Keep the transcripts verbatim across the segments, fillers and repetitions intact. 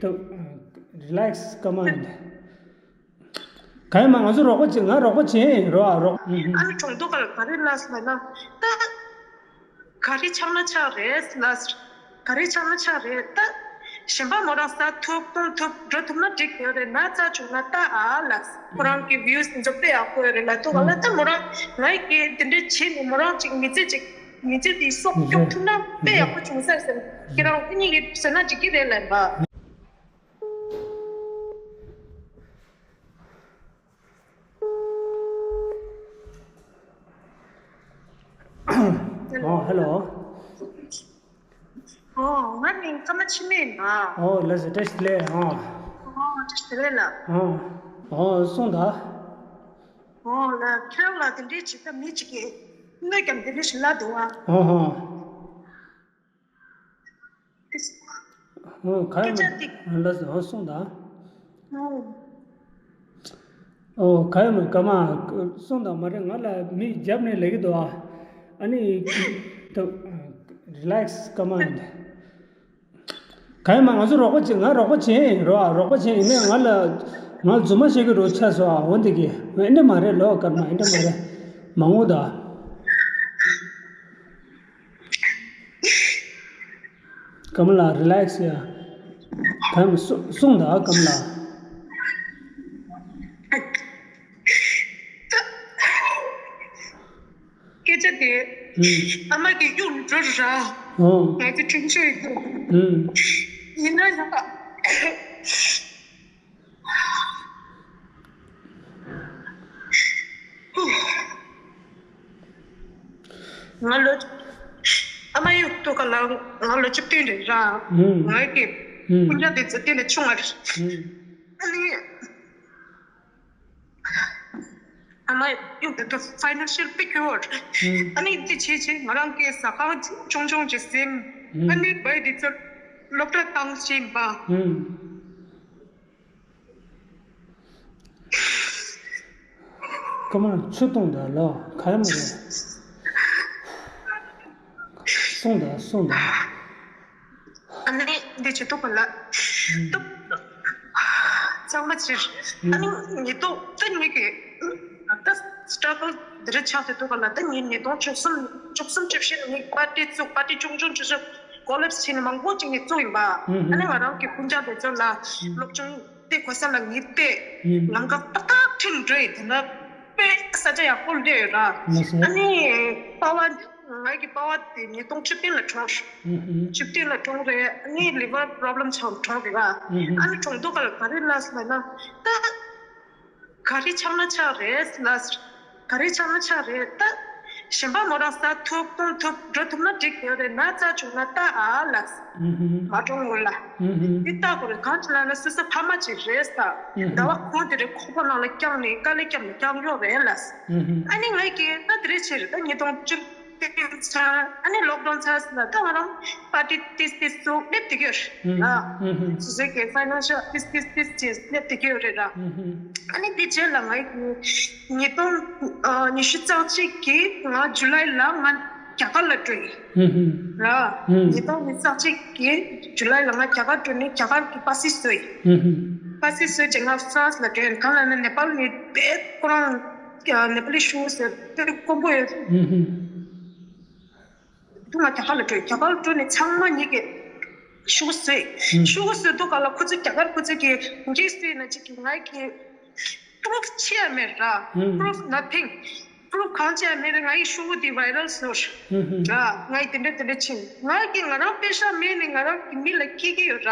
ད་རི་ལེགས་ཀ་མ་ཡིན། ག་ཡིན་མ་ང་ཚོ་རོགས་པ་བྱེད། ང་རོགས་པ་བྱེད་ཡིན་རོགས་ཨ་རོགས། ཨ་ནི་གྲོང་ཐོག་ག་ལ་ག་རེ་ལབ་ཟེར་ན་ད། ག་རེ་ཆགས་ན་ཆགས་རེད་ལ། ག་རེ་ཆགས་ན་ཆགས་རེད་ད། གཞན་པ་མོ་རང་ཟ་ཐུབ་གཏོང་ཐུབ་འགྲོ་ཐུབ་ན་འགྲིག་ཡོད་རེད། ན་ཚ་བྱུང་ན་ད་ཨ་ལ། ཁོ་རང་གི་ཝིའུ་སི་འཛོམས་དཔེ་ཡག་པོ་ཡོད་རེད་ལ། ཐུག་ག་ལ་ད་མོ་རང་ང་ཡི་གི་དེ་འདྲས་བྱེད་ནས་མོ་རང་ཅིག་མི་ཚེ་ཅིག་མི་ཚེ་དེ་སྲོག་སྐྱོབ་ཐུབ་ན་དཔེ་ཡག་པོ་བྱུང་ས་ཟེར། ཁྱེད་རང་ཨ་ནི་ཡིན་ཟེར་ན་འགྲིག་གི་རེད་ལབ་པ། ཨོ་ཧེ་ལོ། ཨོ་ང་ནི་ཀརྨ་འཆི་མེད་ཡིན་པ། ཨོ་ལགས་སོ། བཀྲ་ཤིས་བདེ་ལེགས། ཨོ། ཨོ་བཀྲ་ཤིས་བདེ་ལེགས་ལགས། ཨོ། ཨོ་གསུངས་དང་། ཨོ་ལགས། ཁྱེད་རང་ལ་དེ་འདྲའི་བྱེད་ཐབས་མེད་ཅིག་གིས་གནོད་ཀྱང་དེ་འདྲའི་ཞིག་ལབ་འདུག་ཨ། ཨོ་ཧོ། ཨོ་ག་ཡོད་སྐད་ཆ་འདི། ལགས་སོ། ཨོ་གསུངས་དང་། ཨོ། ཨོ་ག་ཡོད་མ་ཀརྨ་གསུངས་དང་། མ་རེད། ང་ལ་མི་རྒྱབ་ནས་ལབ་ཀྱི་འདུག་ཨ། ཨ་ནི་ད་རི་ལེགས་ཀརྨ་ཡིན། ག་ཡིན་མ་ང་ཚོ་རོགས་པ་བྱེད། ང་རོགས་པ་བྱེད་ཡིན་རོགས་ཨ་རོགས་པ་བྱེད་ཡིན་ནས་ང་ལ་ང་ལ་རྫུན་མ་བཤད་ཀྱི་རོགས་ཆགས་སོང་ཨ། འོ་འདི་གི་ཨེ་འདྲ་མ་རེད་ལོ་ཀརྨ། ཨེ་འདྲ་མ་རེད། མ་ངུ་ད། ཀརྨ་ལགས་རི་ལེགས་ཡ། ག་ཡིན་མ་གསུངས་དང་ཀརྨ་ལགས། སྐད་ཆ་དེ། ཨ་མ་གི་གཡུག་འགྲོ་ར། ང་ཚོ་ཁྲིམས་གཅོད་ཡིན། ཡིན་ན་ཡང་ང་ལོ། ཨ་མ་གཡུག་ཐུག་ག་ལ་ང་ལོ་བཅུ་བདུན་རེད་ར། ང་གི་སྤུན་ཀྱག་དེ་ཚོ་དེ་ལས་ཆུང་བ་རེད། ཨ་ནི། ཨ་མ་གཡུག་དེ་ཚོ་ཕའི་ནན་ཤལ་དཔེ་སྐྱོ་བོ་རེད། ཨ་ནི་འདི་བྱས་བྱས་ང་རང་གི་ཟ་ཁང་ཆུང་ཆུང་ཅིག་ཟིན། ཨ་ནི་བའི་དེ་ཚོ་སློབ་གྲྭ་བཏང་བཞིན་པ། ཀརྨ་ཆུ་བཏུང་དང་ལོ་ག་ཡོད་མ་རེད། གསུངས་དང་གསུངས་དང་། ཨ་ནི་འདི་བྱེད་ཐུབ་པ་ལ། སྟབས། ཚང་མ་ཕྱིར། ཨ་ནི་ཉིས་སྟོང་ད་ངེད་ཀྱི་ད་སི་ཊྲ་གལ་འདི་འདྲ་ཆགས་ཏེ་འདུག་ག་ལ། ད་ངེད་ཉིས་སྟོང་བཅུ་གསུམ་བཅུ་གསུམ་བཅུ་བཞི་ནས་ངེད་པར་ཊི་བཙུགས། པར་ཊི་ཆུང་ཆུང་ཆུང་ཆུང་ཀོ་ལེབ་སི་བྱས་ནས་མང་པོ་ཅིག་ངེད་བཙུགས་ཡིན་པ། ཨ་ནི་ང་རང་གི་སྤུན་ཀྱག་དེ་ཚོ་ལ་སློབ་སྦྱོང་དེ་གོ་ས་ལ་ངེད་བལྟས། ལམ་ཁ་ཏག་ཏག་ཁྲིད་འགྲོ་ཡི། དེ་ན་དཔེ་ས་ཆ་ཡག་པོ་སླེབས་ཡོད་ར། ཨ་ནི་པ་ཝ་ང་གི་པ་ཕ་དེ་ཉིས་སྟོང་བཅུ་བདུན་ལ་གྲོངས། བཅུ་བདུན་ལ་གྲོངས་རེད། ཨ་ནི་ལི་ཝར་པོ་རོབ་ལེམ་ཆགས་གྲོངས་རེད་བ། ཨ་ནི་གྲོངས་དུས་ག་ལ་ག་རེ་ལབ་ཟེར་ན་ད། ག་རེ་ཆགས་ན་ཆགས་རེད་ལ། ག་རེ་ཆགས་ན་ཆགས་རེད་ད། གཞན་པ་མོ་རང་ཟ་ཐུབ་གཏོང་ཐུབ་འགྲོ་ཐུབ་ན་འགྲིག་ཡོད་རེད། ན་ཚ་བྱུང་ན་ད་ཨ་ལ། མ་གྲོངས་སྔོན་ལ། འདི་ལྟ་དགོས་རེད། གང་ཅི་ལབ་ན་སོ་སོ་ཕ་མ་ཅིག་རེད་ད། ཟླ་བ་གང་དེ་རེད་ཁོག་པ་ནང་ལ་བསྐྱངས་ནས་དཀའ་ལས་བརྒྱབ་ནས་བསྐྱངས་ཡོད་རེད་ལ། ཨ་ནི་ངས་ཀྱིས་ད་དེ་རེད་ཆེ་རེད་ད་ཉིས་སྟོང་བཅུ། ཚར། ཨ་ནི་ལོག་ཌའུན་ཚར་ཟིན་ན་ད་ང་རང་པར་ཊི་ཏིས་ཏིས་ཚུགས་སླེབས་བསྡད་ཀྱི་ཡོད་རེད། ཨ། སོ་སོའི་གི་ཕའི་ནན་ཤལ་ཏིས་ཏིས་ཏིས་ཅེས་སླེབས་བསྡད་ཀྱི་ཡོད་རེད་ར། ཨ་ནི་དེ་རྗེས་ལ་ང་ཉིས་སྟོང་ཉི་ཤུ་རྩ་གཅིག་གི་ང་ཇུ་ལའི་ལ་ང་རྒྱ་གར་ལ་འགྲོ་ཡིན། ར། ཉིས་སྟོང་ཉི་ཤུ་རྩ་གཅིག་གི་ཇུ་ལའི་ལ་ང་རྒྱ་གར་འགྲོ་ནས་རྒྱ་གར་གི་པ་སི་བཟོས་ཡིན། པ་སི་བཟོས་རྗེས་ང་ཧྥ་རན་སི་ལ་འགྲོ་ཡིན། གང་ལབ་ན་ནེ་པཱལ་ནས་དཔེ་ཁོ་རང་ནེ་པ་ལི་ཤུ་ཟེར་དཔེ་དཀོན་པོ་ཡོད། དུ་ང་རྒྱ་གར་ལ་འགྲོ། རྒྱ་གར་ལ་འགྲོ་ནས་ཚང་མ་ངེད་ཀྱི་ཤོག་བུ་བཟོས། ཤོག་བུ་བཟོས་དུས་ག་ལ་ཁོ་ཚོ་རྒྱ་གར་ཁོ་ཚོ་གི་འདི་བཟོས་ན་ཅིག་གི་ང་གི་པུ་རུབ་ཅི་ཡང་མེད་ར། པུ་རུབ་ནཐིང་། པུ་རུབ་གང་ཅི་ཡང་མེད་ར། ང་ཡི་ཤོག་བུ་འདི་བའི་རལ་བཟོས་ར། ང་ཡི་དེ་འདྲ་དེ་འདྲ་ཕྱིན། ང་གི་ང་རང་པེ་ཤག་མེད་ནས་ང་རང་གི་མི་ལ་སྐྱེལ་གྱི་ཡོད་ར།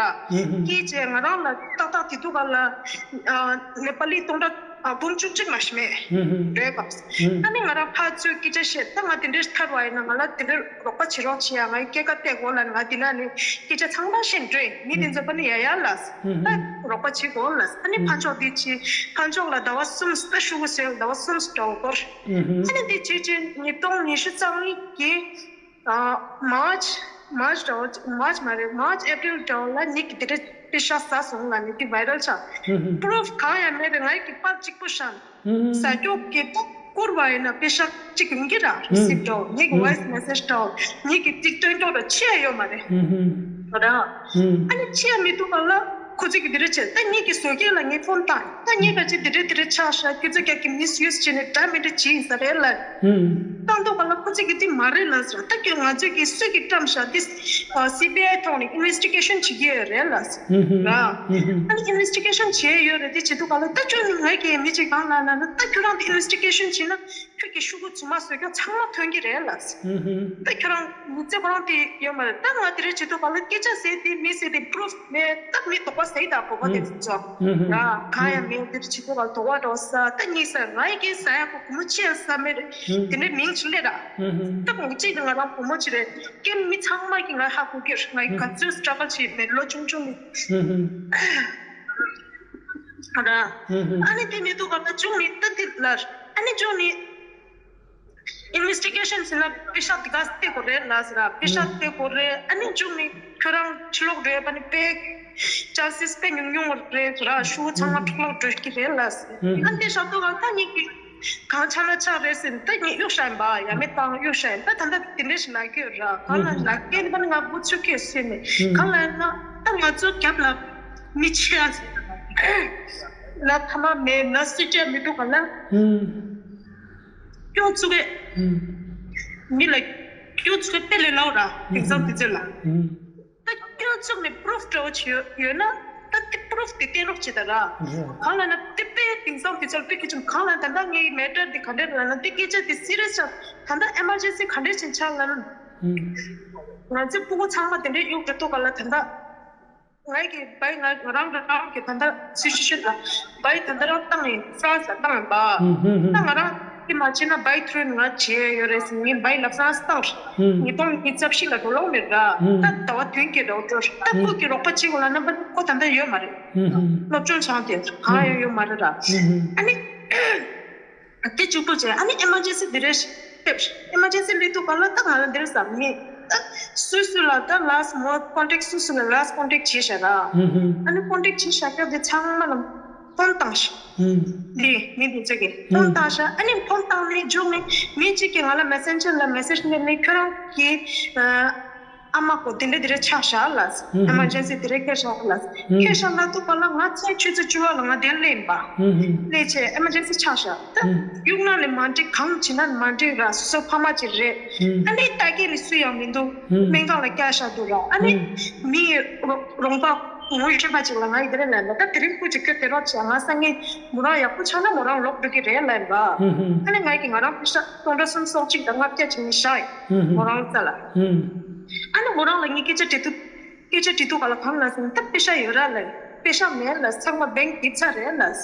སྐྱེལ་བྱས་ང་རང་ལ་ཏག་ཏག་དེ་དུས་ག་ལ་ནེ་པ་ལི་སྟོང་ཕྲག་ཨ་འབུམ་བཅུ་གཅིག་མ་ཞིག་མེད། འགྲོའི་སྐབས། ཨ་ནི་ང་རང་ཕར་ཚུར་སྐད་ཆ་བཤད། ད་ང་དེ་འདྲའི་ཐར་བ་ཡིན་ན་ང་ལ་དེ་འདྲའི་རོགས་པ་བྱེད་རོགས་བྱེད་ཡ། ང་ཡི་སྐྱེད་ཀ་བལྟས་གོ་ལ་ང་དེ་ན་ནི་སྐད་ཆ་ཚང་མ་བཤད་འགྲོ་ཡིན། མི་དེ་ཚོ་པ་ནི་ཡ་ཡ་ལ་ད་རོགས་པ་བྱེད་གོ་ལ། ཨ་ནི་ཕར་ཕྱོགས་དེ་བྱེད། ཕར་ཕྱོགས་ལ་ཟླ་བ་གསུམ་ད་ཤོག་བུ་བཟོས་ཟླ་བ་གསུམ་འགྲོ་གོ། ཨ་ནི་དེ་བྱེད་བྱེད་ཉིས་སྟོང་ཉི་ཤུ་རྩ་གཉིས་ཀྱི། ཨ། མཱར་ཆི། མཱར་ཆི་འདྲ་བོ། མཱར་ཆི་མ་རེད། མཱར་ཆི་ཨེ་པྲིལ་འདྲ་བོ་ལ་ངེད་ཀྱིས་དེ་འདྲ་པེ་ཤག་ཟ་སོང་ལ་ངེད་ཀྱིས་བའི་རལ་ཆགས། པུ་རུབ་གང་ཡང་མེད་རེད། ང་ཡི་གི་པར་གཅིག་པོ་ཤར། ཟ་རྒྱུ་གི་ད་བསྐུར་བ་ཡིན་ན་པེ་ཤག་གཅིག་ཡོང་གི་ར། རི་སིབ་འདྲ་བོ། ངེད་ཀྱི་ཝོ་ཡིས་མེ་སེ་ཇི་འདྲ་བོ། ངེད་ཀྱིས་གཅིག་སྟོན་རྒྱུ་ར་ཆེ་ཡ་ཡོད་མ་རེད། ར། ཨ་ནི་ཆེ་ཡ་མི་འདུག་ག་ལ། ཁོ་ཚོས་ཀྱི་དེ་འདྲ་བྱས། ད་ངེད་ཀྱི་བཟོ་སྐལ་ལ་ངས་ཕོན་བཏང་། ད་ངེད་ཀྱི་དེ་འདྲ་དེ་འདྲ་ཆགས་ཤག་ཁྱོད་ཚོ་ཀྱག་གི་མི་སི་ཡུ་སི་བྱས་ནས་འདྲ་མི་འདྲ་བྱས་ཡིན་ས་རེད་ལབ། ཨུམ། བཏང་འདུག་ག་ལ། ཁོ་ཚོས་ཀྱི་འདི་མ་རེད་ལབ་ཟེར། ད་ཁྱོད་ང་ཚོས་ཀྱི་སུས་ཀྱི་བཀྲམ་ཤག་འདི་སི་བི་ཨའི་ཐོག་ནས་ཨིན་ཝེ་སི་ཊི་གེ་ཤན་བྱེད་ཀྱི་ཡོད་རེད་ལབ་ཟེར། ཨུམ་ཧུམ། ར། ཨུམ་ཧུམ། ཨ་ནི་ཨིན་ཝེ་སི་ཊི་གེ་ཤན་བྱས་ཡོད་རེད། དེ་བྱེད་འདུག་ག་ལ། ད་ཁྱོད་ངེད་ཀྱི་མི་གཅིག་གང་ལབ་ན་ན། ད་ཁྱོད་རང་དེ་ཨིན་ཝེ་སི་ཊི་གེ་ཤན་བྱས་ན། ཁྱོད་ཀྱི་ཤོག་གུ་རྫུན་མ་བཟོ་མཁན་ཚང་མ་ཐོན་གྱི་རེད་ལབ་ཟེར། ཨུ་ཧུམ། ད་ཁྱོད་རང་མི་ཚེ་ཁོ་རང་དེ་ཡོད་མ་རེད། ད་ང་དེ་རེད་བྱེད་དུས་ག་ལ་སྐད་ཆ་ཟེར་དེ་མི་ཟེར་དེ་པུ་རུབ་མེད། ད་མི་དོགས་པ་ཟེར་ད་གོ་བ་དེ་ཚོ་ཨུ་ཧུམ། ར་གང་ཡང་མེད། དེ་རེད་བྱེད་དུས་ག་ལ་དོགས་པ་འགྲོ་ས། ད་གཉིས་ས་ང་ཡི་སྐད་ཟ་ཡག་གོ་སྒོར་མོ་ཆེ་ས་མེད་རེད། ཨུ་ཧུམ། དེ་འདྲའི་མིང་ཅིག་སླེབས་ར། ཨུ་ཧུམ། ད་ང་གཅིག་ནི་ང་རང་སྒོར་མོ་ཅིག་རེད། སྐད་མི་ཚང་མ་གི་ང་ཧ་གོ་གི་རེད། ང་ཡི་ག་ཚོད་སི་ཊྲག་གལ་བྱས་མེད་ལོ་ཆུང་ཆུང་ནི། ཨུ་ཧུམ། ར། ཨུ་ཧུམ། ཨ་ནི་དེ་མི་འདུག་ག་ལ་བྱུང་ནི་ད་དེ་ལ། ཨ་ནི་བྱུང་ནི་ཨིན་ཝེ་སི་ཊི་གེ་ཤན་ཟེར་ན་པེ་ཤ་དེ་ག་སྟེ་གོ་རེད་ལ་ཟེར། པེ་ཤ་སྟེ་གོ་རེད། ཨ་ནི་བྱུང་ནི་ཁྱོད་རང་ཕྱི་ལོགས་འགྲོ་ཡ་པ་ནི་པེ་ཅན་སིས་དཔེ་ཉུང་ཉུང་རེད་ཟེར། ཤོག་བུ་ཚང་མ་འཕྲོ་བརླག་འགྲོ་གི་རེད་ལ་ཟེར། ཨ་ནི་དེ་ཤ་དོ་ག་ད་ངེད་ཀྱི་གང་ཆགས་ན་ཆགས་རེད་ཟེར། ད་ངས་གཡུག་བཞག་ཡིན་པ། ཡ་མེད་བཏང་གཡུག་བཞག་ཡིན། ད་ད་ལྟ་དེ་འདྲ་ཞིག་ལབ་ཀྱི་ཡོད་ར། གང་ལ་ལབ་ཀྱི་ཡིན་པ་ནི་ང་མགོ་ཚོས་ཀྱི་ཡོད་ཟེར་ནས། གང་ལ་ཡིན་ན་ད་ང་ཚོ་རྒྱབ་ལ་མི་ཆེ་ཡ་ཟེར་ན་ཕ་མ་མེད་ན་སུས་སྤྲད་མི་འདུག་ག་ལ། སྐྱོན་ཚུགས་གི། མི་ལ་སྐྱོན་ཚུགས་གི་དཔེ་ལས་སླ་བོ་ར། དེང་སང་དུས་ཚོད་ལ། ད་སྐྱོན་ཚུགས་ནས་པུ་རུབ་འདྲ་བོ་ཅིག་ཡོད་ཡོད་ན། ད་དེ་པུ་རུབ་དེ་བསྟན་རོགས་བྱེད་ད་ར། གང་ལ་ན་དེ་དཔེ་དེང་སང་དུས་ཚོད་དཔེ་གལ་ཆེན། གང་ལ་ད་ལྟ་ངའི་མེ་ཊར་དེ་ག་འདྲ་རེད་ལབ་ན། དེ་སྐད་ཆ་དེ་སི་རི་ཡས་ཆགས། ད་ལྟ་ཨེ་མར་ཇེན་སི་ག་འདྲ་ཞིག་ཆགས་ལབ་ན། ང་ཚོའི་ཕྲུ་གུ་ཚང་མ་དེ་འདྲའི་གཡུག་འགྲོ་ཐུབ་ག་ལ། ད་ལྟ་ངའི་གི་བའི་ང་ང་རང་རང་གི་ད་ལྟ་སི་ཆུ་ཤན་ལ་བའི་ད་ལྟ་རང་བཏང་ཡིན། ཧྥ་རན་སི་ལ་བཏང་ཡིན་པ། ད་ང་རང་གི་མ་བྱས་ན་བའི་ཐུར་ང་བྱས་ཡོད་རེད་ཟེར། ངས་བའི་ལ་ཧྥ་རན་སི་བཏང་། ཉིས་སྟོང་ཉི་ཤུ་རྩ་བཞི་ལ་འགྲོ་ལོང་མེད་ར། ད་ཟླ་བ་བདུན་གྱི་རོགས་འགྲོ། ད་ཁོ་གི་རོགས་པ་བྱེད་དགོས་ལ་རྣམ་པ་ཁོ་ད་ལྟ་ཡོད་མ་རེད། སློབ་སྦྱོང་སྦྱངས་ཏེ་གང་ཡང་ཡོད་མ་རེད་ར། ཨ་ནི། དེ་གཅིག་པུ་བྱས། ཨ་ནི་ཨེ་མར་ཇེན་སི་འདི་རེད་ཕེབས། ཨེ་མར་ཇེན་སི་སླེབས་དུས་ག་ལ་ད་ང་ལ་འདིར་ཟ་མི་ད་སུ་སུ་ལ་ད་ལཱ་སི་མོ་ཀོན་ཊེག་སུ་སུ་ལ་ལཱ་སི་ཀོན་ཊེག་བྱས་བཞག་ར། ཨ་ནི་ཀོན་ཊེག་བྱས་བཞག་སྐབས་དེ་ཚང་མ་ལ་ཕོན་བཏང་ཤག་འདི་མི་འདི་ཚོ་གིས་ཕོན་བཏང་ཤག་ཨ་ནི་ཕོན་བཏང་ནས་མཇུག་ནས་མི་གཅིག་གིས་ང་ལ་མེ་སེན་ཇར་ལ་མེ་སེཇ་སླེབས་ནས་ཁྱོད་རང་གི་ཨ་མ་ཁོ་དེ་འདྲ་དེ་འདྲ་ཆགས་བཞག་ལ། ཨེ་མར་ཇེན་སི་དེ་འདྲ་སྐྱེས་བཞག་ལ། སྐྱེས་བཞག་ལ་དུས་ག་ལ་ང་ཚེས་ཆུ་ཚོད་བཅུ་པ་ལ་ང་དེར་སླེབས་ཡིན་པ། སླེབས་བྱས་ཨེ་མར་ཇེན་སི་ཆགས་བཞག་ད་གཡུག་ན་ལས་མ་འགྲིག་གང་བྱེད་ན་མ་འགྲིག་ར། སོ་སོ་ཕ་མ་ཅིག་རེད། ཨ་ནི་ལྟ་མཁན་ནི་སུ་ཡང་མི་འདུག་སྨན་ཁང་ལ་བསྐྱལ་བཞག་འདུག་ར། ཨ་ནི་མི་རོ་རོང་པ་ངོ་ཤེས་པ་ཅིག་ལ་ང་ཡི་དེ་རེད་ལབ་ན། ད་དེ་རིང་ཁོ་ཅིག་ཁྱོད་དེ་རོགས་བྱས། ང་སང་ཉིན་མོ་རང་ཡག་པོ་ཆགས་ན་མོ་རང་ལོག་འགྲོ་གི་རེད་ལབ་པ། ཨ་ནི་ང་གིས་ང་རང་པེ་ཤ་སྟོང་ཕྲག་སུམ་སོ་གཅིག་དང་ལྔ་བརྒྱ་ཅིག་ནི་བཞག་ཡིན་མོ་རང་རྩ་ལ། ཨ་ནི་མོ་རང་ལ་ངས་སྐད་ཆ་དྲིས་དུས། སྐད་ཆ་དྲིས་དུས་ག་ལ་གང་ལ་ཟེར་ན། ད་པེ་ཤ་ཡོད་ར་ལབ། པེ་ཤ་མེད་ལབ། ཚང་མ་བེང་རྡིབ་ཚར་རེད་ལབ། ས་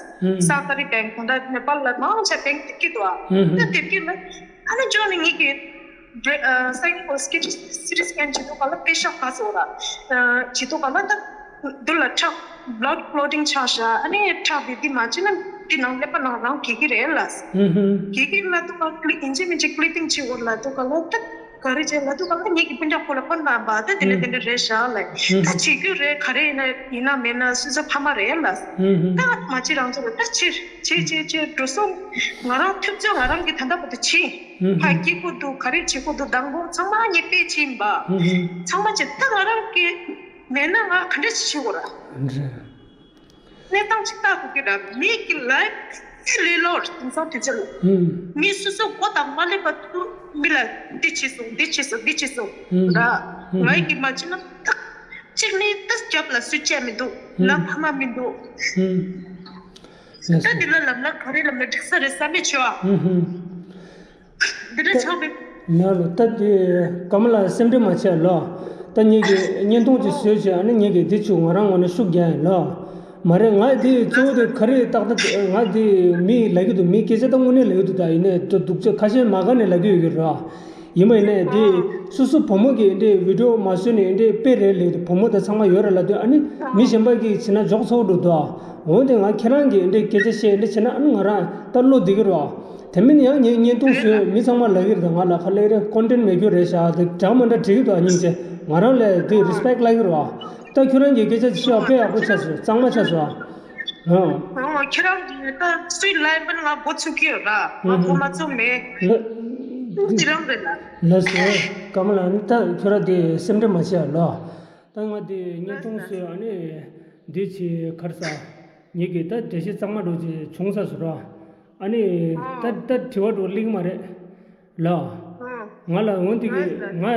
ཀ་རི་བེང་། ད་ལྟ་ནེ་པཱལ་ལ་མང་ཆེ་བེང་རྡིབ་ཀྱི་འདུག་ཨ། ད་རྡིབ་ཀྱི་ལབ། ཨ་ནི་འཇོག་ནས་ངེད་ཀྱི་སང་ཉིན་གོ་སི་ཊི་སི་ཊི་སི་ཀེན་བྱེད་དུས་ག་ལ་པེ་ཤ་ག་ཟེར་ར་བྱེད་དུས་ག་ལ་ད་འདི་ལ་ཁྲག་བྷ་ལཌ་ཀློ་ཊིང་ཆགས་ཤག་ཨ་ནི་ཁྲག་འདི་འདི་མ་བྱེད་ན་འདི་ནང་ཀླད་པ་ནང་རང་གས་ཀྱི་རེད་ལབ། གས་ཀྱི་ལབ་དུས་ག་ལ་ཡིན་གཅིག་མིན་གཅིག་ཀི་ལི་པིང་བྱེད་དགོས་ལབ་དུས་ག་ལ་ད། ག་རེ་བྱས་ལབ་དུས་ག་ལ་ངེད་ཀྱི་སྤུན་ཀྱག་ཁོ་ལ་ཕོན་བཏང་པ། ད་དེ་འདྲ་དེ་འདྲ་རེད་ཤག་ལབ། ད་བྱེད་རྒྱུ་རེད། ག་རེ་ཡིན་ན་ཡིན་ན་མིན་ན་སོ་སོ་ཕ་མ་རེད་ལབ། ད་མ་བྱེད་རང་ཚོ་ལ་ད་ཕྱིར་བྱེད་བྱེད་བྱེད་འགྲོ་སོང་ང་རང་ཐུབ་ཚོད་ང་རང་གིས་ད་ལྟ་བར་དུ་བྱས། ཕ་སྐྱེ་དགོས་འདུག་ག་རེ་བྱེད་དགོས་འདུག་མདང་དགོང་ཚང་མ་ངས་དཔེ་བྱས་ཡིན་པ། ཚང་མ་བྱས། ད་ང་རང་གིས་མེད་ན་ང་ག་འདྲ་ཞིག་བྱེད་དགོས་ར། གནས་སྟངས་ཅིག་ལྟ་དགོས་ཀྱི་ར། མི་གི་ལའིཕ་ལས་ལོར་དེང་སང་དུས་ཚོད་ལ། མི་སོ་སོ་མགོ་དང་མ་སླེབས་པ་དུ་མི་ལ་འདི་བྱེད་སོང་འདི་བྱེད་སོང་འདི་བྱེད་སོང་ར། ང་ཡི་གི་མ་བྱེད་ན་ད་གཅིག་ནི་ད་རྒྱབ་ལ་སུས་བྱས་མི་འདུག་ན་ཕ་མ་མི་འདུག་ད་འདི་ལ་ལབ་ན་ག་རེ་ལབ་ན་འགྲིག་ས་རེད་བསམ་མེད་བྱེད་ཨ། འདི་འདྲ་ཆགས་མེད། ན་ལོ་ད་དེ་ཀ་མ་ལ་སེམས་ཁྲལ་མ་བྱེད་ལོ། ད་ངེད་ཀྱིས་བརྙན་ཐུང་ཅིག་བཟོས་བྱས་ཨ་ནི་ངེད་ཀྱིས་དེ་ཆུ་ང་རང་ངོས་ནས་ཤུགས་རྒྱག་ཡིན་ལོ། མ་རེད། ང་དེ་གཙོ་བོ་དེ་ག་རེ་ཏག་ཏག་ང་དེ་མི་ལབ་ཀྱི་འདུག་མི་སྐད་ཆ་ད་དངོས་གནས་ལབ་ཀྱི་འདུག་ད་ཡིན་ནའི་ད་སྡུག་ཅག་ཁ་ཤས་མ་དགའ་ནས་ལབ་ཀྱི་ཡོད་ཀྱི་རེད། ཡིན་པ་ཡིན་ནའི་དེ་སོ་སོ་བུ་མོ་གིས་འདི་བི་ཌི་ཡོ་མ་བཟོས་ནས་འདི་དཔེ་རེད་ལབ་ཀྱི་འདུག་བུ་མོ་དང་ཚང་མ་ཡོད་རེད་ལབ་དུས་ཨ་ནི་མི་གཞན་པ་གིས་བྱས་ན་འཇོག་ཚ་པོ་འགྲོ་འདུག་འོན་ཏེ་ང་ཁྱེད་རང་གིས་འདི་སྐད་ཆ་བཤད་འདི་བྱས་ན་ཨ་ནི་ང་རང་ད་བློ་བདེ་གི་རེད། དེ་མིན་ཡང་ངས་བརྙན་ཐུང་བཟོས་མི་ཚང་མ་ལབ་ཀྱི་རེད། ད་ང་ལ་ཁ་ལེ་རེ་ཀོན་ཊེན་མེད་རྒྱུ་རེད་ཤག་དེ་འདྲ་མི་འདྲ་བྲིས་ཀྱི་འདུག་སྙིང་རྗེ། ང་རང་ལས་དེ་རི་སི་པེག་ལབ་ཀྱི་རེད་བ། ད་ཁྱོད་རང་གིས་སྐད་ཆ་བཤད་པ་དཔེ་ཡག་པོ་ཆགས་སོང་། གཙང་མ་ཆགས་སོང་ཨ། ཨོ་ཁྱེད་རང་གིས་ད་སུས་ལབ་པ་ན་ང་མགོ་ཚོས་ཀྱི་ཡོད་ར། ང་མགོ་མ་ཚོས་མེད། ལ་འདི་རང་རེད་ལ། ལགས་སོ། ཀ་མ་ལ་ནི་ད་ཁྱོད་རང་དེ་སེམས་ཁྲལ་མ་བྱེད་ཨ་ལོ། ད་ང་དེ་བརྙན་ཐུང་བཟོས་ཨ་ནི། འདི་ཆེ་ཁར་ས། ངེད་ཀྱི་ད་འགྲེལ་བཤད་གཙང་མ་འགྲོ་ཅིག་བྱུང་ས་སུ་ར། ཨ་ནི་ད་ད་དྲི་བ་འགྲོ་གླེང་མ་རེད། ལ། ང་ལ་འོན་ཏེ་གི་ང་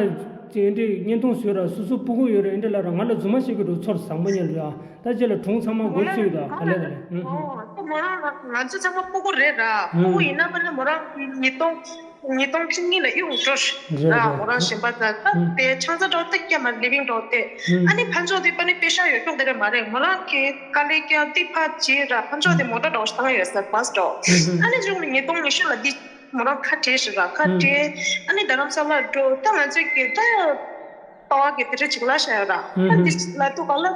ཅི་འདྲི་བརྙན་ཐུང་བཟོས་ར་སུ་སུ་སྤུ་གུ་ཡོད་ར་འདྲི་ལ་ར་ང་ལ་རྫུན་མ་བཤད་གི་འགྲོ་ཚོར་བཟང་པོ་ཉན་ར། ད་ཅི་ལ་གྲུང་ཚང་མ་མགོ་ཚོས་ད་ག་ལེ་ག་ལེ། ཨོ་ད་མོ་རང་ང་ཚོ་ཚང་མ་སྤུ་གུ་རེད་ར། སྤུ་གུ་ཡིན་ན་པ་ན་མོ་རང་ཉིས་སྟོང་ཉིས་སྟོང་བཅུ་གཉིས་ལ་གཡུག་འགྲོ་ར། རེད་རེད། མོ་རང་གཞན་པ་ད་ད་དེ་ཆང་ས་འགྲོ་ད་སྐྱེ་མ་ལི་བིང་འགྲོ་དེ། ཨ་ནི་ཕན་ཚོགས་དེ་པ་ནི་པེ་ཤ་ཡོད་ཀྱོག་དེ་རེད་མ་རེད། མོ་རང་གི་དཀའ་ལས་ཀྱང་ཏི་ཕ་ཅི་ར་ཕན་ཚོགས་དེ་མོ་ཊ་འགྲོ་བཏང་ཡོད་ས་བ་སི་འགྲོ། ཨ་ནི་ཅུང་ནི་ཉིས་སྟོང་ཉི་ཤུ་ལ་འདི་མོ་རང་ཁ་བྲལ་ཞིག་ར་ཁ་བྲལ། ཨ་ནི་རྡ་རམ་ས་ལ་འགྲོ་ད་ང་ཚོས་ཀྱི་ད། ལྟ་བ་གི་དེ་འདྲ་ཅིག་ལ་བྱ་ཡོད་ར། ད་འདི་ལ་ཏུ་ག་ལ།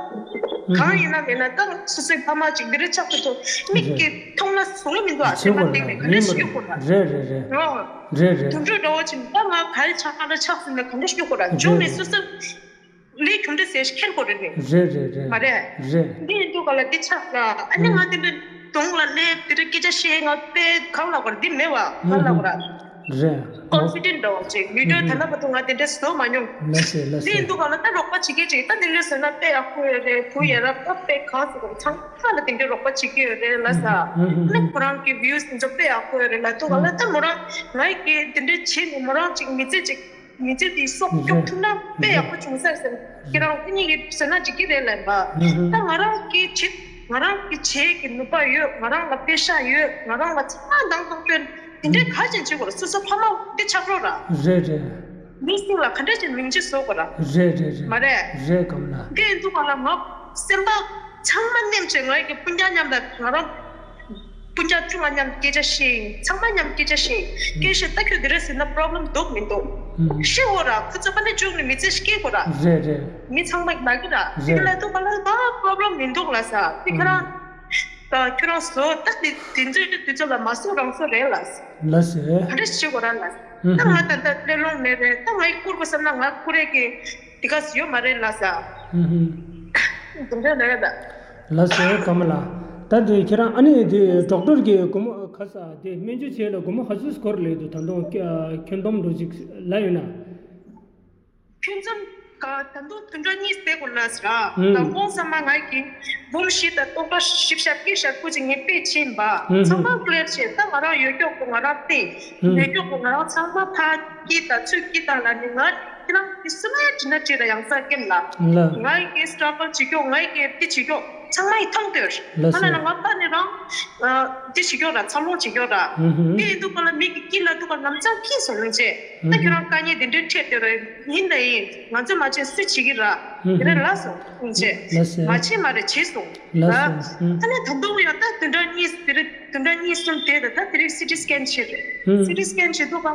གང་ཡིན་ན་མིན་ན་ད་སོ་སོའི་ཕ་མ་ཅིག་འདི་འདྲ་ཆགས་ཏུ་ཏུ་མིག་གིས་མཐོང་ན་བཟུང་མི་འདུག་ཨ། སེམས་པ་སྟེང་ནས་ག་འདྲ་ཞིག་ཡོད་དགོས་ར། རེད་རེད་རེད། རེད་རེད། དུད་འགྲོ་འདྲ་བོ་ཅིག་ད་ང་ག་རེ་ཆགས་ན་ཆགས་ཟིན་ན་ག་འདྲ་ཞིག་ཡོད་དགོས་ར། ཅུང་ནས་སོ་སོ་ལས་གྱོང་འདྲ་ཟེར་ཞིག་ཁྱེར་དགོས་རེད་ནི། རེད་རེད་རེད། མ་རེད། རེད། འདི་ཡིན་འདུག་ག་ལ་འདི་ཆགས་ལ་ཨ་ནི་ང་དེ་འདྲ་གདོང་ལ་སླེབས་དེ་འདྲ་སྐད་ཆ་བཤད་ང་དཔེ་གང་ལ་བར་འདི་མེད་བ་ག་ལ་བར། རེད། ཀོན་ཕི་ཌེན་ཊི་འདྲ་བོ་ཅིག་ཡུལ་གྲོས་ད་ལྟ་བར་དུ་ང་དེ་འདྲ་བཟོ་མ་མྱོང་། ལ་སེ་ལ་སེ། དེ་ཡིན་དུས་གང་ལ་ད་རོགས་པ་བྱེད་མཁན་ཅིག་ད་དེ་འདྲ་བཟོས་ན་དཔེ་ཡག་པོ་ཡོད་རེད། བུ་ཡ་རབས་ད་དཔེ་གང་ཟེར་དགོས་ཚང་མ་ལ་དེ་འདྲ་རོགས་པ་བྱེད་ཀྱི་ཡོད་རེད་ལ་ས། ཨ་ནི་ཁོ་རང་གི་བིའུ་སི་དེ་ཚོ་དཔེ་ཡག་པོ་ཡོད་རེད་ལ་དུས་གང་ལ་ད་མོ་རང་ང་ཡི་གི་དེ་འདྲ་བྱེད་ནས་མོ་རང་ཅིག་མི་ཚེ་ཅིག་མི་ཚེ་དེ་སྲོག་སྐྱོབ་ཐུབ་ན་དཔེ་ཡག་པོ་བྱུང་ས་ཟེར་ཁྱེད་རང་ཁོ་གཉིས་ཀྱི་བཟོས་ན་འགྲིག་གི་རེད་ལ་ཡིན་པ། ད་ང་རང་གི་བྱེད་ང་རང་གི་བྱེད་ཀྱི་ནུས་པ་ཡོད། ང་རང་ལ་པེ་ཤ་ཡོད། ང་རང་ལ་ཚང་མ་འདང་དང་སྐྱོན། དེ་འདྲའི་ག་ཅན་བྱེད་དགོས་ར། སོ་སོ་ཕ་མ་འདི་ཆགས་རོགས་ར། རེད་རེད། མི་སྲིང་ལ་ག་འདྲ་ཅན་མིང་ཅི་བཟོ་དགོས་ར། རེད་རེད་རེད། མ་རེད། རེད་གམ་ལ། འདི་ཡིན་དུས་གང་ལ་ང་སེམས་པ་ཚང་མ་ནེམ་བྱས་ང་ཡི་གི་སྤུན་ཀྱག་མཉམ་ལ་ང་རང་སྤུན་ཀྱག་ཆུང་བ་མཉམ་སྐད་ཆ་བཤད་ཡིན། ཚང་མ་མཉམ་སྐད་ཆ་བཤད་ཡིན། སྐད་བཤད་ད་ཁྱོད་འདི་རེད་ཟེར་ན་པོ་རོབ་ལེམ་འདུག་མི་འདུག་ཤི་འོ་ར་ཁོ་ཚོ་པ་ནི་བཅུག་ནས་མི་ཚེ་སྐྱེལ་དགོས་ར། རེད་རེད། མི་ཚང་མ་ལ་གི་ར། རེད། དེ་ལ་དུས་གང་ལ་ད་པོ་རོབ་ལེམ་མི་འདུག་ལ་ས་དེ་ཁྱོད་རང་། ད་ཁྱོད་རང་བཟོ་ད་དེ་དེ་ཚོའི་དུས་ཚོད་ལ་མ་བཟོ་རང་བཟོ་རེད་ལ། ལ་སེ། ག་འདྲ་ཞིག་བྱེད་དགོས་ར་ལ། ད་ང་ད་ལྟ་སླེ་ལོང་མེད་རེད། ད་ང་ཡི་བསྐུར་དགོས་བསམ་ན་ང་བསྐུར་རེད་གི་དེ་ག་ཡོད་མ་རེད་ལ་ས། དེ་འདྲ་ལ་རེད་ད། ལ་སེ་ཀ་མ་ལ། ད་དེ་ཁྱེད་རང་ཨ་ནི་དེ་ཌོག་ཊར་གི་སྒོར་མོ་ཁ་ས་དེ་སྨན་བཅོས་བྱས་ལ་སྒོར་མོ་ག་ཚོད་སྐོར་ལས་འདུག་ད་དུང་ཁྱོན་བསྡོམས་འགྲོ་ཅིག་ལ་ཡོད་ན། ཁྱོད་ཚོ་ག་ད་དུང་དུད་འགྲོ་གཉིས་བསྡད་དགོས་ལ་ཟེར་ར། ཨང་། དང་པོ་ཚང་མ་ང་གི་འབུམ་བཞི་དང་སྟོང་ཕྲག་བཞི་བརྒྱ་བརྒྱད་བརྒྱ་ཀུ་ཅིག་ངས་པེ་ཕྱིན་པ། ཨང་། ཚང་མ་ཀླེར་བྱས་ད་ང་རང་ཡོད་ཀྱོག་པོ་ང་རང་བལྟས། ཨང་། ཡོད་ཀྱོག་པོ་ང་རང་ཚང་མ་ཕ་སྐྱིད་དང་ཚུལ་སྐྱིད་དང་ལ་ནི་ང་ཁྱེད་རང་གི་སུ་ལ་དྲི་ན་དྲི་ར་ཡང་ས་ཀེམ་ལ། ལ། ང་ཡི་གི་སི་ཊྲག་གལ་བྱེད་ཀྱོག་ང་ཡི་གི་དེ་བྱེད་ཀྱོག་ཚང་མ་ཡི་མཐོང་དོར། ལ་ང་ལ་སེ། ང་ཕ་ནི་རང་དེ་བྱེད་ཀྱོག་ར་འཚར་ལོངས་བྱེད་ཀྱོག་ར། ཨང་། དེ་ཡིན་དུས་ག་ལ་མི་གི་སྐྱིད་ལ་དུས་ག་ལམ་སང་སྐྱིད་སོང་ལུང་བྱས། ད་ཁྱོད་རང་དཀའ་ངལ་འདི་འདྲའི་འཕྲད་དེ་རེད། ཡིན་ད་ཡིན། ང་ཚོས་མ་བྱས་སུས་བྱེད་ཀྱི་ར། དེ་རེད་ལ་སོང་ལུང་བྱས། ལ་སེ། མ་བྱས་མ་རེད་བྱས་སོང་། ལ་སེ། ཨ་ནི་ད་དུང་ཡང་ད་དུད་འགྲོ་གཉིས་དེ་རེད། དུད་འགྲོ་གཉིས་གསུམ་དེ་རེད། ད་དེ་རིང་སི་ཊི་སི་ཀེན་བྱས་རེད། སི་ཊི་སི་ཀེན་བྱེད་དུས་ག་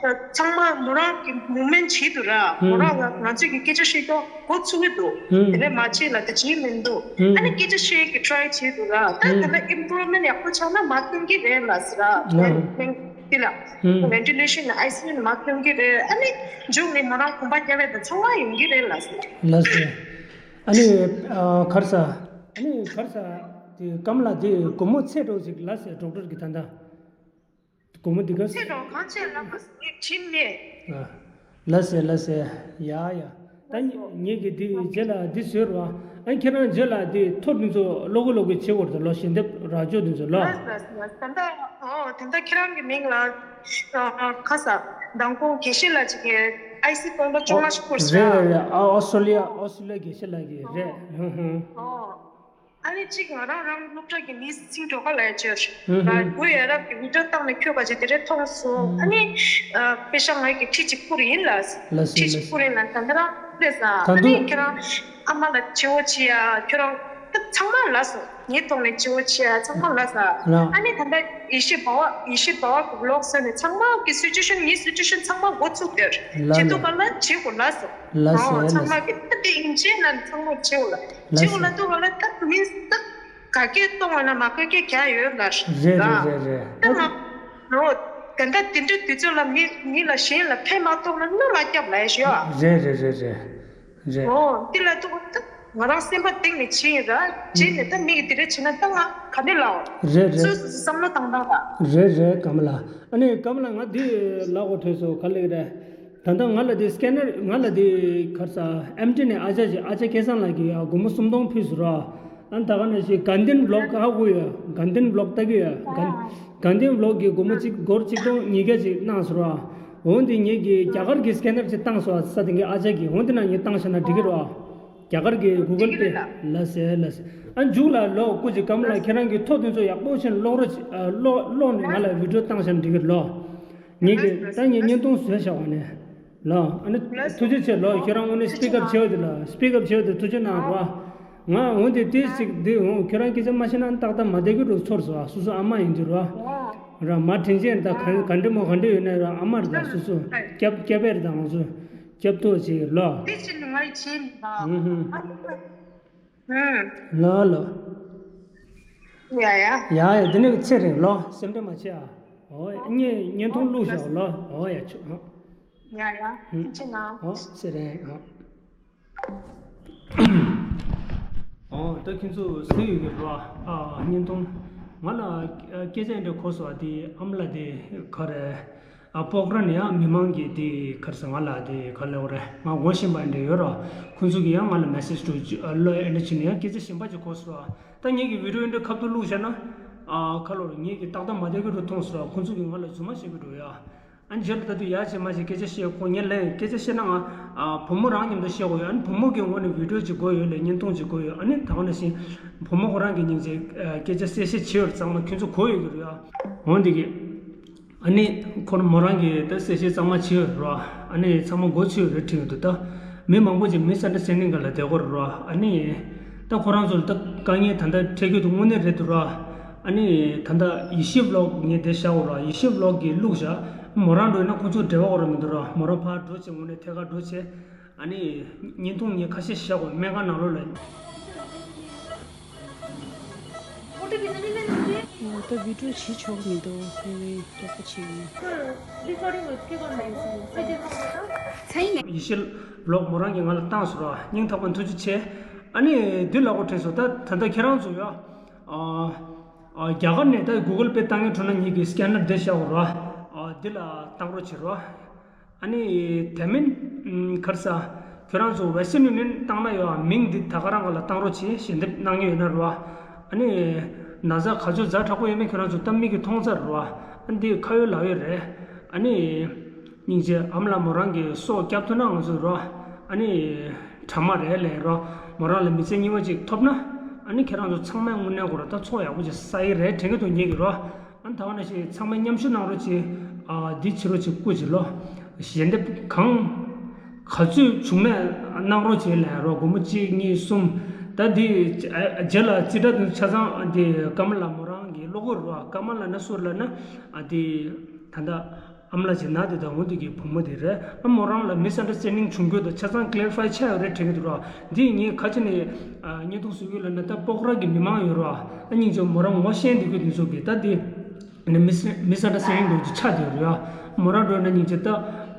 ལ་ཚང་མ་མོ་རང་གི་མུ་མེན་བྱེད་དུ་ར། མོ་རང་ང་ང་ཚོས་ཀྱི་སྐད་ཆ་བཤད་ཀྱོག་འགོ་ཚུགས་ཀྱི་འདུག་དེ་ནས་མ་བྱས་ལ་དེ་བྱེད་མི་འདུག་ཨ་ནི་སྐད་ཆ་བཤད་ཀྱི་ཊ་རའི་བྱེད་འདུག་ར། ད་དེ་ལ་ཨིམ་པུ་རུབ་མེན་ཡག་པོ་ཆགས་ན་མ་སྟོན་གྱི་རེད་ལ་ཟེར་ར། དེ་ལ་ཝེན་ཊི་ལེ་ཤན་ཨའི་སི་ཡུ་ནས་མ་སྟོན་གྱི་རེད། ཨ་ནི་མཇུག་ནས་མོ་རང་གོམ་པ་རྒྱག་ཡས་དང་ཚང་མ་ཡོང་གི་རེད་ལ་ཟེར། ལ་ཟེར། ཨ་ནི་ཁར་ས། ཨ་ནི་ཁར་ས། དེ་སྐམ་ལ་དེ་སྒོར་མོ་ཚད་འགྲོ་ཞིག་ལ་ཟེར་ཌོག་ཊར་གྱི་ད་ལྟ། སྒོར་མོ་འདི་ག་ཚེ་གྲོགས་གང་བྱས་ལབ་པ་ངས་དྲིས་མེད། ཨ། ལ་སེ་ལ་སེ། ཡ་ཡ། ད་ངེད་ཀྱིས་འདི་རྗེས་ལ་འདི་བཟོས་རོགས། ཨ་ཁྱེད་རང་རྗེས་ལ་འདི་ཐོ་འདི་ཚོ་ལོ་གོ་ལོ་གོ་བྱེད་དགོས་རེད་ལོ། ཞལ་འདེབས་རག་ཅོ་འདི་ཚོ་ལོ། ལ་སེ་ལ་སེ། ད་ལྟ་ཨོ་ད་ལྟ་ཁྱེད་རང་གི་མིང་ལ་ཨ་ཁ་ས་མདང་དགོང་དགེ་བཤེས་ལགས་ཅིག་གིས་ཨའི་སི་སྟོང་ཕྲག་བཅོ་ལྔ་ཞིག་བསྐུར་ཟེར། རེད་རེད་རེད། ཨ་ཨོ་སི་ཊོ་ལི་ཡ་ཨོ་སི་ཊོ་ལི་ཡ་དགེ་བཤེས་ལགས་ཀྱིས་རེད། ཧུང་ཧུང་། ཨོ། ཨ་ནི་གཅིག་ང་རང་རང་སློབ་གྲྭ་གི་མི་ཚིག་འགྲོ་ཁ་ལ་ཡ་ཅོར་ར་བུ་ཡ་རབས་ཀྱི་བི་ཌིའོ་བཏང་ནས་ཁྱོད་ག་ཅིག་དེ་རེད་མཐོང་སོང་། ཨ་ནི་པེ་ཤ་ང་གི་ཁྲི་གཅིག་བསྐུར་ཡིན་ལ། ལ་སེ་ཁྲི་ལ་གཅིག་སེ། བསྐུར་ཡིན་ལ་ད་ལྟ་རང་རེད་ས། ད་ཨ་དུང་ནི་ཁྱེད་རང་ཨ་མ་ལ་བྱེའོ་བྱེ་ཡ་ཁྱོད་རང་ད་ཚང་མ་ལ་སོང་ངའི་ཐོག་ནས་བྱེའོ་བྱེ་ཡ་ཚང་མ་ལ་ས། ལ། ཨ་ནི་ད་ལྟ་ཡེ་ཤེས་འབའ་བ་ཡེ་ཤེས་འབའ་བ་གི་བི་ལོག་བཟོས་ནས་ཚང་མ་གི་སི་ཅུ་ཨེ་ཤན་ངའི་སི་ཅུ་ཨེ་ཤན་ཚང་མ་འགོ་ཚུགས་དེར་ལ་བྱེད་ལ། དུས་ག་ལ་བྱེད་དགོས་ལ་སོང་། ལ་སེ་ཨོ་ལ་ཚང་མ་སེ། གི་ད་དེ་ཡིན་ཅེ་ན་ཚང་མ་བྱེད་དགོས་ལ། ལ་ཅི་སེ། འོ་ལ་ཏུ་བ་ལ་ད་མིན་ད་ག་སྐད་གཏོང་བ་ན་མ་ག་སྐད་རྒྱག་ཡོད་ལ། རེད་རེད་རེད་རེད། ད་ང་རོ་ད་ད་དེ་འདྲའི་དུས་ཚོད་ལ་མི་མི་ལ་གཞན་ལ་ཕན་མ་ཐོགས་ན་གནོད་མ་རྒྱབ་ལ་ཡ་ཤོ་ཨ། རེད་རེད་རེད་རེད། རེད། འོ་འདི་ལ་ཏུ་ད་ང་རང་སེམས་པ་གཏིང་ནས་བྱིན་ཡིན་ར། བྱིན་ནས་ད་མི་གི་དེ་འདྲ་བྱེད་ན་ད་ང་ག་འདྲ་ལའོ། རེད་རེད། སོ་སོ་སོ་བསམ་བློ་བཏང་སྟངས་ལ། རེད་རེད་ཀམ་ལ། ཨ་ནི་ཀམ་ལ་ང་འདི་ལ་འོ་ཐོས་སོ་ག་ལེ་རེད། ད་ལྟ་ང་ལ་དེ་སི་ཀེ་ནར་ང་ལ་དེ་གར་ས་ཨེམ་ཊི་ནས་ཨ་ཅག་ཅིག་ཨ་ཅག་སྐལ་བཟང་ལགས་ཀྱིས་ཡ་སྒོར་མོ་སུམ་སྟོང་ཕུལ་སོང་ར། ཨ་ད་ག་ནང་བཞིན་དགའ་ལྡན་བི་ལོག་ཧ་གོ་ཡོད། དགའ་ལྡན་བི་ལོག་ལྟ་གི་ཡོད། དགའ་དགའ་ལྡན་བི་ལོག་གི་སྒོར་མོ་གཅིག་སྒོར་ཆིག་སྟོང་ཉིས་བརྒྱ་ཅིག་གནང་སོང་ར། འོན་ཏེ་ངེད་ཀྱིས་རྒྱ་གར་གྱི་སི་ཀེ་ནར་ཅིག་བཏང་སོང་ས་དེ་གི་ཨ་ཅག་གིས། འོན་ཏེ་ན་ངས་བཏང་བཞག་ན་འགྲིག་གི་རེད་བ། རྒྱ་གར་གྱི་གུ་གལ་པེ། ལ་སེ་ལ་སེ། ཨ་མཇུག་ལ་ལོ་སྐུ་མཁྱེན་ཀ་མ་ལ་ཁྱེད་རང་གི་ཐོ་དེ་ཚོ་ཡག་པོ་བྱས་ནས་ཀློག་རོགས་བྱེད། ཨ་ཀློག་ཀློག་ནས་ང་ལ་བི་ཌི་ཡོ་བཏང་བཞག་ན་འགྲིག་གི་རེད་ལོ། ངེད་ཀྱིས་ད་ངས་བརྙན་ཐུང་བཟོས་བཞག་པ་ནས། ལོ། ཨ་ནི་ཐུགས་རྗེ་ཆེ་ལོ། ཁྱེད་རང་དངོས་གནས་སྤི་ཀ་ཨབ་བྱས་པ་དེ་ལ། སྤི་ཀ་ཨབ་བྱས་པ་དེ་ཐུགས་རྗེ་གནང་རོགས། ང་འོན་ཏེ་ཏོག་ཙམ་འདི་འོང་། ཁྱོད་རང་སྐད་ཆ་མ་བཤད་ན་ཏག་ཏག་མ་བསྡད་ཀྱི་འདུག་ཚོར་སོང་། སོ་སོ་ཨ་མ་ཡིན་དུས་རོ། ར་མ་དྲིན་ཆེན་ད་ག་ག་འདྲ་མོ་ག་འདྲ་ཡོད་ན་ར་ཨ་མར་ད་སོ་སོ་སྐྱབས་སྐྱབས་པ་རེད། ད་ང་ཚོ་སྐྱབས་ཐོ་བྱེད་ལོ། ཨུ་ཧུ། ལོ་ལོ། ཡ་ཡ། ཡ་ཡ། འདི་ནས་ཚེ་རིང་ལོ། སེམས་ཁྲལ་མ་བྱེད་ཨ། ཨོ་ཡ། ངས་བརྙན་ཐུང་བླུགས་བཞག་ལོ། ཨོ་ཡ་ཆུ་ཨ། ཡ་ཡ། ཨུ། ཐུགས་རྗེ་གནང་། ཨོ་ཚེ་རིང་ཨ། ཨོ་ད་ཁྱེད་ཚོ་གཟིགས་ཡོད་ཀྱི་རེད་བ། ཨ་བརྙན་ཐུང་། ང་ལ་སྐད་ཆ་འདྲ་གོ་སོང་། ཨ་དེ་ཨ་མ་ལགས་དེ་ག་རེ། ཨ་སྤོག་ར་ནས་ཡང་མི་མང་གིས་དེ་ག་རེ་ཟེར། ང་ལ་དེ་ག་ལབ་དགོས་རེད། ང་ངོ་ཤེས་པ་འདྲ་ཡོད་ར། ཁོང་ཚོ་གིས་ཡང་ང་ལ་མེ་སེ་ཇི་འདྲ་ཅིག་ཨ་ལོ་ཨེ་འདྲ་བྱས་ནས་ཡང་སྐད་ཆ་གཞན་པ་ཅིག་གོ་སོང་ར། ད་ངེད་ཀྱི་བི་ཌི་ཡོ་འདི་ཁ་ཐུག་བླུགས་བཞག་ན། ཨ་ཁ་ལོ་ངེད་ཀྱི་ཏག་ཏག་མ་བསྡད་ཀྱི་རུ་མཐོང་སོང་ར། ཁོང་ཚོ་གིས་ང་ལ་རྫུན་མ་བཤད་ཀྱི་འདུག་ཡ། ཨ་ནི་རྗེས་ལ་ད་དུང་ཡ་བྱེད་མ་བྱེད་སྐད་ཆ་བཤད། ཁོ་ངས་ལན་སྐད་ཆ་བཤད་ན་ང་ཨ་བུ་མོ་རང་མཉམ་དུ་བཤད་དགོས་ཡོད། ཨ་ནི་བུ་མོ་གི་ངོས་ནས་བི་ཌི་ཡོ་ཅིག་དགོས་ཡོད་ལ་བརྙན་ཐུང་ཅིག་དགོས་ཡོད། ཨ་ནི་ད་ག་ནང་བཞིན་བུ་མོ་ཁོ་རང་གིས་སྙིང་རྗེ་ཨ་སྐད་ཆ་གསལ་བཤད་བྱས་ཡོད་རེད། ཚང་མ་ཁྱོད་ཚོ་གོ་ཡོད་ཀྱི་རེད་ཡ། འོན་ཏེ་གི། ཨ་ནི་ཁོ་མོ་རང་གིས་ད་གསལ་བཤད་གཙང་མ་བྱས་ཡོད་རེད་བ། ཨ་ནི་ཚང་མ་མགོ་ཚོས་རེད་དྲན་གྱི་འདུག་ད་མི་མང་པོ་ཅིག་མི་སན་ཌར་སི་ཊེན་ཌིང་སྒང་ལ་བསྡད་ཀྱི་རེད་བ། ཨ་ནི་ད་ཁོ་རང་ཚོ་ལ་ད་དཀའ་ངལ་ད་ལྟ་འཕྲད་ཀྱི་འདུག་དངོས་གནས་རེད་འདུག་ར། ཨ་ནི་ད་ལྟ་ཡེ་ཤེས་བི་ལོག་ངས་དེ་བཞག་ཡོད་ར། ཡེ་ཤེས་བི་ལོག་གིས་བླུགས་བཞག་མོ་རང་འགྲོ་ཡིན་ན་ཁོང་ཚོ་འབྲེལ་བ་ཡོད་ར་མི་འདུག་ར། མོ་རང་ཕར་འགྲོ་བྱས་དངོས་གནས་ཐད་ཀར་འགྲོ་བྱས། ཨ་ནི་བརྙན་ཐུང་ངས་ཁ་ཤས་བཞག་གོ། སྨན་ཁང་ནང་ལོགས་ལ། ཨོ་ད་བི་ཌི་ཡོ་བྱེད་ཆོག་མི་འདུག་དེ་བས་རྒྱག་པ་བྱེད་ཡིན། ཡེ་ཤེས་བི་ལོག་མོ་རང་གིས་ང་ལ་བཏང་སོང་ར། སྙིང་ཐག་པ་ཐུགས་རྗེ་ཆེ། ཨ་ནི་འདི་ལབ་དགོས་དྲན་སོང་། ད་ད་ལྟ་ཁྱེད་རང་ཚོ་ཡ། ཨ་ཨ་རྒྱ་གར་ནས་ད་གུ་གལ་པེ་བཏང་མཁན་འགྲོ་ན་ངེད་ཀྱིས་སི་ཀེ་ནར་འདི་བཞག་གོ་ར། ཨ་འདི་ལ་བཏང་རོགས་བྱེད་ར། ཨ་ནི་དེ་མིན་ཨམ་ག་རེ་ཟེར། ཁྱོད་རང་ཚོ་Western Union བཏང་ན་ཡང་མིང་འདི་ད་ག་རང་ག་ལ་བཏང་རོགས་བྱེད། ཞལ་འདེབས་གནང་མཁན་ཡོད་ན་རེད་བ། ཨ་ནི་ན་ཚ་ག་ཚོད་ཛ་དྲག་པོ་ཡོད་མེད་ཁྱོད་རང་ཚོ་ད་མིག་གིས་མཐོང་ཚར་རེད་བ། ཨ་འདི་ཁ་ཡོད་ལག་ཡོད་རེད། ཨ་ནི་སྙིང་རྗེ་ཨ་མ་ལགས་མོ་རང་གི་སྲོག་སྐྱོབ་ཐུབ་ན་ང་ཚོ་རེད་བ། ཨ་ནི་དྲ་མ་རེད་ལས་རེད་བ། མོ་རང་ལ་མི་ཚེ་རྙིང་པ་ཅིག་ཐོབ་ན། ཨ་ནི་ཁྱེད་རང་ཚོ་ཚང་མས་དངོས་གནས་ཁོ་ར་ད་ཚོགས་ཡག་པོ་ཅིག་བསགས་ཡི་རེད་དྲན་གྱི་འདུག་ངེད་ཀྱི་རེད་བ། ཨ་ནི་ད་ག་ནང་བཞིན་ཚང་མས་མཉམ་ཞུགས་གནང་རོགས་བྱེད། ཨ་འདི་བྱེད་རོགས་བྱེད། སྐུ་མཁྱེན་ལོ། ཞལ་འདེབས་གང་ག་ཚོད་བྱུང་མེད་གནང་རོགས་བྱེད་ལབ་རོགས། སྒོར་མོ་གཅིག་གཉིས་གསུམ། ད་འདི་ཨ་རྗེས་ལ་རྩིས་ཁྲ་དེ་ཆ་ཚང་འདི་ཀ་མ་ལ་མོ་རང་གིས་ཀློག་གི་རེད་བ། ཀ་མ་ལ་ན་སུ་ལ་ན་ཨ་འདི་ད་ལྟ་ཨ་མ་ལགས་ཀྱི་ནང་དེ་དང་འོ་འདི་གི་བུ་མོ་དེ་རེད། ཨ་མོ་རང་ལ་མི་སན་ཌར་སི་ཊེན་ཌིང་བྱུང་དགོས་དང་ཆ་ཚང་ཀི་ལེ་རི་ཕའི་ཆགས་ཡོད་རེད་དྲན་གྱི་འདུག་ར། འདི་ངས་ག་ཅི་ནས་ཨ་བརྙན་ཐུང་བཟོ་གི་ལབ་ན། ད་སྤོག་ར་གི་མི་མང་ཡོད་ར། ཨ་སྙིང་རྗེ་མོ་རང་ངོ་ཤེས་འདི་གི་དེ་ཚོ་གི་ད་འདི་ནི་མི་སི་མི་སན་ཌར་སི་ཊེན་ཌིང་འདུག་ཅིག་ཆགས་བསྡད་ཡོད་རེད་ཨ། མོ་རང་འགྲོ་ན་སྙིང་རྗེ་ད་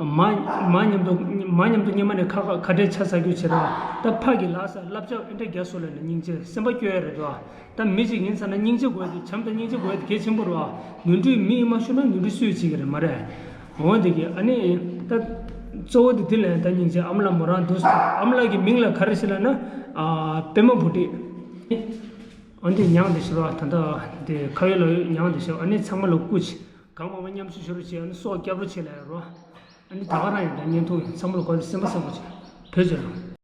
མ་མ་མཉམ་དུ་མ་མཉམ་དུ་སྔོན་མ་ནས་ཁ་ཁ་ཁ་བྲལ་ཆགས་ཚར་རྒྱུ་བྱེད་ར། ད་ཕ་གི་ལགས་སོ་བསླབ་བྱ་ཨེ་འདྲ་རྒྱག་སོང་ལབ་ན་སྙིང་རྗེ་སེམས་པ་སྐྱོ་ཡ་རེད་དོ། ད་མི་གཅིག་ཡིན་ཚར་ན་སྙིང་རྗེ་དགོས་དེ། བྱམས་དང་སྙིང་རྗེ་དགོས་དེ་གལ་ཆེན་པོ་རེད་བ། ནོར་འཁྲུལ་མི་ཡིས་མ་ཤོར་ན་ནོར་འཁྲུལ་སུས་བྱེད་ཀྱི་རེད་མ་རེད། འོ་འདི་གི་ཨ་ནི་ད་གཙོ་བོ་དེ་དེ་ལས་ད་སྙིང་རྗེ་ཨ་མ་ལགས་མོ་རང་འདུག་ཨ་མ་ལགས་ཀྱི་མིང་ལ་ག་རེ་ཟེར་ལབ་ན་ཨ་པད་མ་བུ་ཁྲིད། འོ་འདི་མྱང་འདི་ཤོར་བ་ད་ལྟ་འདི་ཁ་ཡོད་ལག་ཡོད་མྱང་འདི་ཤོར། ཨ་ནི་ཚང་མ་ལ་སྐུ་མཁྱེན། གང་མང་མང་མཉམ་ཞུགས་ཤོར་བྱས། ཨ་ནི་སྲོག་སྐྱབས་རོགས་བྱེད་ལབ་ཡ་རོ། ཨ་ནི་ད་ག་རང་ཡིན་ད་བརྙན་ཐུང་ཡིན། ཚང་མ་ལ་གོ་སེམས་པ་བཟང་པོ་བྱེད། བོད་ཚོ་ལ།